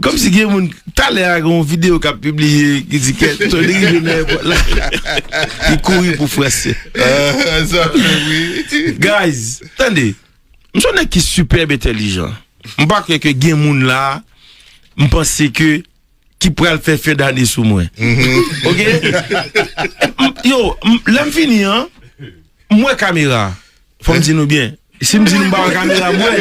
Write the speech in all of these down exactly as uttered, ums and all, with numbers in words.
Kòmsi gen moun, talè a gen yon videyo k ap pibliye ki di ke Tony rive nan èpòt la, li kouri pou franse. Ah, sa fè wi. Guys, tande, m se yon nèg ki sipè entèlijan. M pa kwè ke gen moun la, m panse ke, ki pral fè fen dane sou mwen. Ok? M- Yo, m- lè m fini an, m wè kamera. Fò m di nou byen. Si m di nou m pa wè kamera, m wè.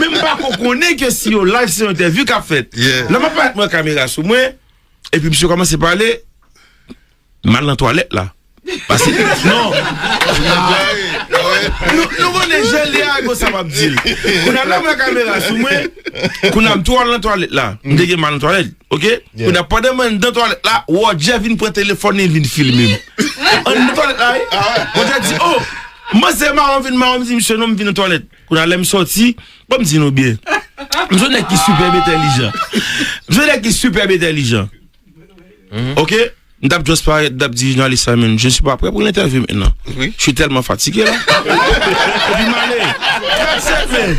Men m pa ko konnen ke si yo live se yon entèvyou k ap fèt. Lè m ap parèt m wè kamera sou mwen, epi misye kòmanse pale, m al nan twalèt la. Pase, non. Nou, nou konnen jan li a, gon sa m ap di l. Kounye a la, mwen kamera sou mwen. Kounye a m tou al nan twalèt la. M te gen mal nan twalèt, ok? Kounye a pandan mwen nan twalèt la, Roger vin pran telefòn li, li vin filme m. An nan twalèt la, wi. Roger di, oh, manzè mawon vin mawon, m di, misye non, m vin nan twalèt. Kounye a lè m sòti, bon, m di nou byen. M se yon nèg ki sipè entèlijan. M se yon nèg ki sipè entèlijan. Ok? M t ap just parèt, m t ap di jounalis la, men je suis pas prêt pour l'interview maintenant. Je suis tellement fatigué là. Epi m ale. That's it, man.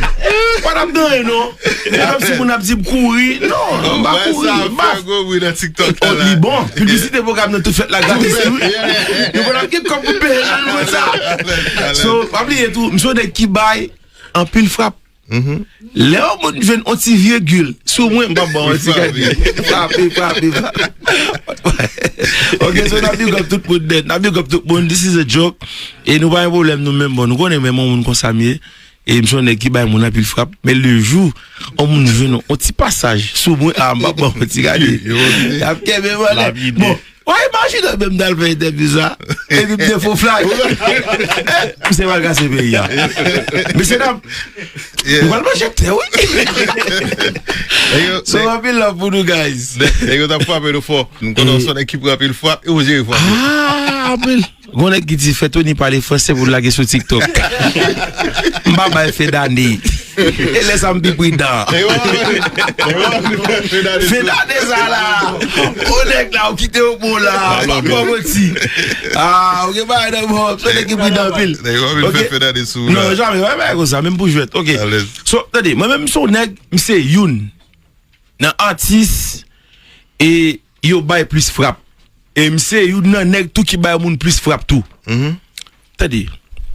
Pa t ap gen anyen non. E kòmsi moun ap di m kouri. Non, m pa kouri. M pa. Oh, li bon. Piblisite pwogram nan tout fèt la gratis wi. Nou konn ap gen kòb pou peye nan nou sa. So, pa bliye tou, m se yon nèg ki bay anpil frap. Lè yon moun jwenn yon ti vigil sou mwen, m p ap ba w yon ti kado. Frape, frape, frape. Ok, so n ap big up tout moun net. N ap big up tout moun. This is a joke. E nou pa gen pwoblèm nou menm, bon, nou konnen menm yon moun konsa m ye. E m se yon nèg ki bay moun anpil frap. Men le jou yon moun jwenn yon ti pasaj sou mwen, a, m p ap ba w yon ti kado. Y ap kenbe m anlè. Bon, Wa imajine menm nan al fè entèvyou sa. Epi m te fo flag. Misye pral kase peyi a. Mesye dam, nou pral manje tè wi. So anpil love pou nou guys. Nèg yo t ap frape nou fò. M konnen w se yon nèg ki pran anpil frap e w jere frap yo. Ah, anpil. Gon nèg ki di fè Tony pale franse pou l lage sou TikTok. M pa bay fen dane. E lè sa m pi pridan. Fen dane sa la. O nèg la, ou kite yo bon la. Pa pran manti. Ah, ou gen bagay nan bon. Se nèg ki pridan anpil. Ok. Non, jamè, wè bagay konsa, menm pou jwèt. Ok. So, tande, mwen menm m se yon nèg, m se youn nan atis e yo bay plis frap. E m se youn nan nèg tou ki bay moun plis frap tou. Tande,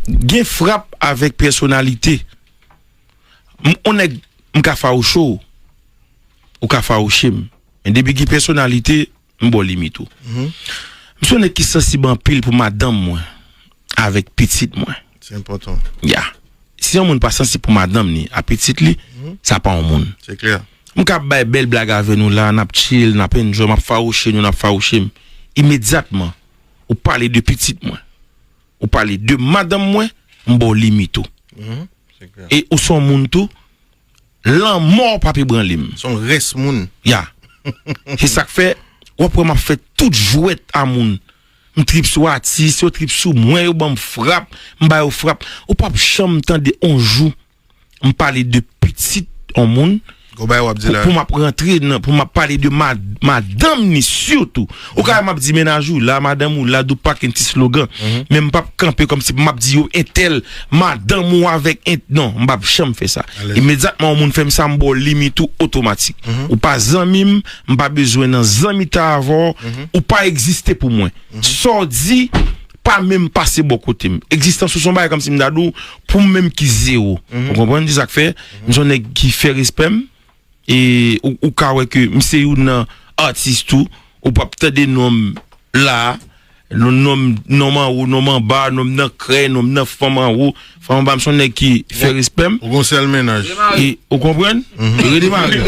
gen frap avèk pèsonalite. M, on nèg, m ka fawouche w, ou ka fawouche m. Men depi gen pèsonalite, m ba w limit ou. M se yon nèg ki sansib anpil pou madanm mwen avèk pitit mwen. Se enpòtan. Ya. Si yon moun pa sansib pou madanm ni a pitit li, sa pa yon moun. Se klè. M ka bay bèl blag avè nou la, n ap chill, n ap enjoy, m ap fawouche nou, n ap fawouche m. Imedyatman, ou pale de pitit mwen, ou pale de madanm mwen, m ba w limit ou. E ou se yon moun tou, lanmò w p ap ebranle m. Se yon rès moun. Ya. Se sa k fè, w ap wè m ap fè tout jwèt a moun. M trip sou atis, yo trip sou mwen, yo ban m frap, m ba yo frap. Ou p ap janm tande on jou m pale de pitit on moun. Pou, pou m ap rantre nan, pou m ap pale de ma, madanm ni sitou. Ou ka wè m ap di mennaj ou la, madanm ou la, do pakin ti slogan. Men m p ap kanpe kòmsi m ap di yo entèl, madanm ou avèk ent, non, m p ap janm fè sa. Imedyatman yon moun fè m sa, m ba w limit ou otomatik. Ou pa zanmi m, m pa bezwen nan zanmitay avè w, ou pa egziste pou mwen. Sa w di, pa menm pase bò kote m. Egzistans ou se yon bagay kòmsi m ta di w, pou m menm ki zewo. Ou konprann? Se sa k fè, m se yon nèg ki fè respè m. E ou, ou ka wè ke m se youn nan atis tou. Ou p ap tande non m la. Non, non m, non m anwo, non m anba, non m nan krèy, non m nan fanm anwo, fanm anba, m se yon nèg ki fè respè m. Ou gon sèl mennaj. E, ou konprann? Redemare.